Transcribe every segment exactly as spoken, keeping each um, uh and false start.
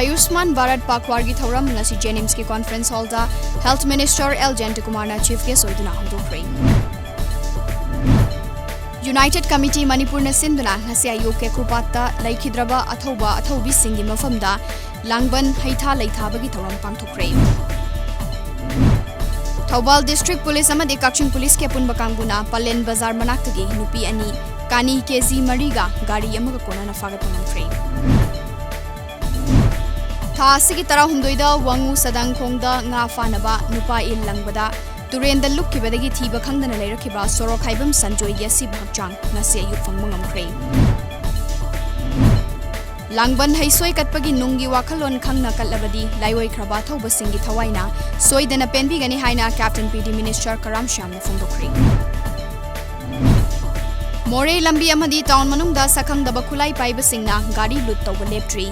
ꯑꯌꯨꯁꯃꯥꯟ ꯚꯥꯔꯠ ꯄꯥꯈ꯭ꯋꯥꯔꯒꯤ ꯊꯧꯔꯝ ꯉꯁꯤ JNIMSꯀꯤ conference hallꯗ Health Minister L Jayanta Kumarꯅ chief guest ꯑꯣꯏꯗꯨꯅ ꯍꯧꯗꯣꯛꯈ꯭ꯔꯦ꯫ United Committee ꯃꯅꯤꯄꯨꯔꯅ ꯁꯤꯟꯗꯨꯅ ꯉꯁꯤ ꯑꯌꯨꯛ ꯀꯦꯀ꯭ꯔꯨꯄꯥꯠꯇ ꯂꯩꯈꯤꯗ꯭ꯔꯕ ꯑꯊꯧꯕ ꯑꯊꯧꯕꯤꯁꯤꯡꯒꯤ ꯃꯐꯝꯗ ꯂꯥꯡꯕꯟ ꯍꯩꯊꯥ ꯂꯩꯊꯥꯕꯒꯤ ꯊꯧꯔꯝ ꯄꯥꯡꯊꯣꯛꯈ꯭ꯔꯦ꯫ ꯊꯧꯕꯥꯜ District Police ꯑꯃꯗꯤ ꯀꯛꯆꯤꯡ Policeꯀꯤ ꯑꯄꯨꯟꯕ ꯀꯥꯡꯕꯨꯅ ꯄꯂꯦꯟ ꯕꯖꯥꯔ ꯃꯅꯥꯛꯇꯒꯤ ꯅꯨꯄꯤ ꯑꯅꯤ ꯀꯥꯅꯤ KG ꯃꯔꯤꯒ ꯒꯥꯔꯤ ꯑꯃꯒ ꯀꯣꯟꯅꯅ ꯐꯥꯒꯠꯄ ꯉꯝꯈ꯭ꯔꯦ꯫ ꯊꯥ ꯑꯁꯤꯒꯤ ꯇꯔꯥꯍꯨꯝꯗꯣꯏꯗ ꯋꯥꯉꯨ ꯁꯗꯪꯈꯣꯡꯗ ꯉꯥ ꯐꯥꯅꯕ ꯅꯨꯄꯥ ꯏꯜ ꯂꯪꯕꯗ ꯇꯨꯔꯦꯟꯗ ꯂꯨꯞꯈꯤꯕꯗꯒꯤ ꯊꯤꯕ ꯈꯪꯗꯅ ꯂꯩꯔꯛꯈꯤꯕ ꯁꯣꯔꯣꯛ ꯍꯥꯏꯕꯝ ꯁꯟꯖꯣꯏꯒꯤ ꯑꯁꯤꯕ ꯍꯛꯆꯥꯡ ꯉꯁꯤ ꯑꯌꯨꯛ ꯐꯪꯕ ꯉꯝꯈ꯭ꯔꯦ꯫ ꯂꯥꯡꯕꯟ ꯍꯩꯁꯣꯏ ꯀꯠꯄꯒꯤ ꯅꯨꯡꯒꯤ ꯋꯥꯈꯜꯂꯣꯟ ꯈꯪꯅ ꯀꯠꯂꯕꯗꯤ ꯂꯥꯏꯑꯣꯏꯈ꯭ꯔꯕ ꯑꯊꯧꯕꯁꯤꯡꯒꯤ ꯊꯋꯥꯏꯅ ꯁꯣꯏꯗꯅ ꯄꯦꯟꯕꯤꯒꯅꯤ ꯍꯥꯏꯅ Captain PD Minister ꯀꯔꯥꯝ ꯁ꯭ꯌꯥꯝꯅ ꯐꯣꯡꯗꯣꯛꯈ꯭ꯔꯦ꯫ ꯃꯣꯔꯦ ꯂꯝꯕꯤ ꯑꯃꯗꯤ town ꯃꯅꯨꯡꯗ ꯁꯛꯈꯪꯗꯕ ꯈꯨꯠꯂꯥꯏ ꯄꯥꯏꯕꯁꯤꯡꯅ ꯒꯥꯔꯤ ꯂꯨꯠ ꯇꯧꯕ ꯂꯦꯞꯇ꯭ꯔꯤ꯫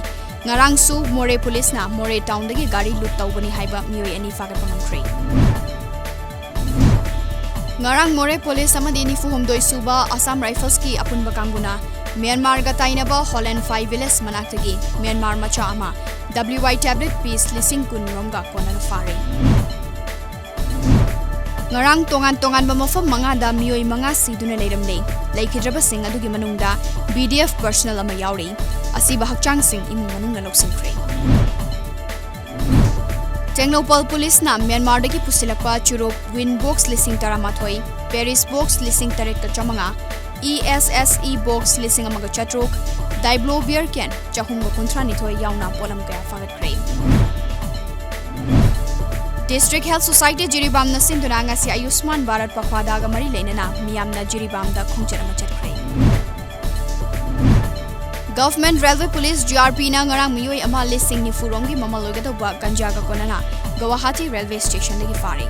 ꯉꯔꯥꯡꯁꯨ ꯃꯣꯔꯦ Policeꯅ ꯃꯣꯔꯦ townꯗꯒꯤ ꯒꯥꯔꯤ ꯂꯨꯠ ꯇꯧꯕꯅꯤ ꯍꯥꯏꯕ ꯃꯤꯑꯣꯏ ꯑꯅꯤ ꯐꯥꯒꯠꯄ ꯉꯝꯈ꯭ꯔꯦ꯫ ꯉꯔꯥꯡ ꯃꯣꯔꯦ Police ꯑꯃꯗꯤ ꯅꯤꯐꯨꯍꯨꯝꯗꯣꯏ ꯁꯨꯕ Assam Riflesꯀꯤ ꯑꯄꯨꯟꯕ ꯀꯥꯡꯕꯨꯅ ꯃ꯭ꯌꯥꯟꯃꯥꯔꯒ ꯇꯥꯏꯅꯕ ꯍꯣꯂꯦꯟꯐꯥꯏ village ꯃꯅꯥꯛꯇꯒꯤ ꯃ꯭ꯌꯥꯟꯃꯥꯔ ꯃꯆꯥ ꯑꯃ WY tablet piece ꯂꯤꯁꯤꯡ ꯀꯨꯟ ꯔꯣꯝꯒ ꯀꯣꯟꯅꯅ ꯐꯥꯔꯦ꯫ ꯉꯔꯥꯡ ꯇꯣꯉꯥꯟ ꯇꯣꯉꯥꯟꯕ ꯃꯐꯝ ꯃꯉꯥꯗ ꯃꯤꯑꯣꯏ ꯃꯉꯥ ꯁꯤꯗꯨꯅ ꯂꯩꯔꯝꯂꯦ꯫ ꯂꯩꯈꯤꯗ꯭ꯔꯕꯁꯤꯡ ꯑꯗꯨꯒꯤ ꯃꯅꯨꯡꯗ BDF personnel ꯑꯃ ꯌꯥꯎꯔꯤ꯫ ꯑꯁꯤꯕ ꯍꯛꯆꯥꯡꯁꯤꯡ ꯏꯃꯨꯡ ꯃꯅꯨꯡꯅ ꯂꯧꯁꯤꯟꯈ꯭ꯔꯦ꯫ ꯇꯦꯡꯅꯧꯄꯜ Policeꯅ ꯃ꯭ꯌꯥꯟꯃꯥꯔꯗꯒꯤ ꯄꯨꯁꯤꯜꯂꯛꯄ ꯆꯨꯔꯨꯞ win box ꯂꯤꯁꯤꯡ ꯇꯔꯥꯃꯥꯊꯣꯏ, Paris box ꯂꯤꯁꯤꯡ ꯇꯔꯦꯠꯀ ꯆꯥꯃꯉꯥ, ESSE box ꯂꯤꯁꯤꯡ ꯑꯃꯒ ꯆꯥꯇ꯭ꯔꯨꯛ, Diablo beer can ꯆꯍꯨꯝꯒ ꯀꯨꯟꯊ꯭ꯔꯥꯅꯤꯊꯣꯏ ꯌꯥꯎꯅ ꯄꯣꯠꯂꯝ ꯀꯌꯥ ꯐꯥꯒꯠꯈ꯭ꯔꯦ꯫ District Health Society ꯖꯤꯔꯤꯕꯥꯝꯅ ꯁꯤꯟꯗꯨꯅ ꯉꯁꯤ ꯑꯌꯨꯁꯃꯥꯟ ꯚꯥꯔꯠ ꯄꯈ꯭ꯋꯥꯗꯥꯒ ꯃꯔꯤ ꯂꯩꯅꯅ ꯃꯤꯌꯥꯝꯅ ꯖꯤꯔꯤꯕꯥꯝꯗ ꯈꯣꯡꯆꯠ ꯑꯃ ꯆꯠꯈ꯭ꯔꯦ꯫ Government Railway Police GRPꯅ ꯉꯔꯥꯡ ꯃꯤꯑꯣꯏ ꯑꯃ ꯂꯤꯁꯤꯡ ꯅꯤꯐꯨ ꯔꯣꯝꯒꯤ ꯃꯃꯜ ꯑꯣꯏꯒꯗꯧꯕ ꯒꯟꯖꯥꯒ ꯀꯣꯟꯅꯅ ꯒꯧꯍꯥꯇꯤ railway stationꯗꯒꯤ ꯐꯥꯔꯦ꯫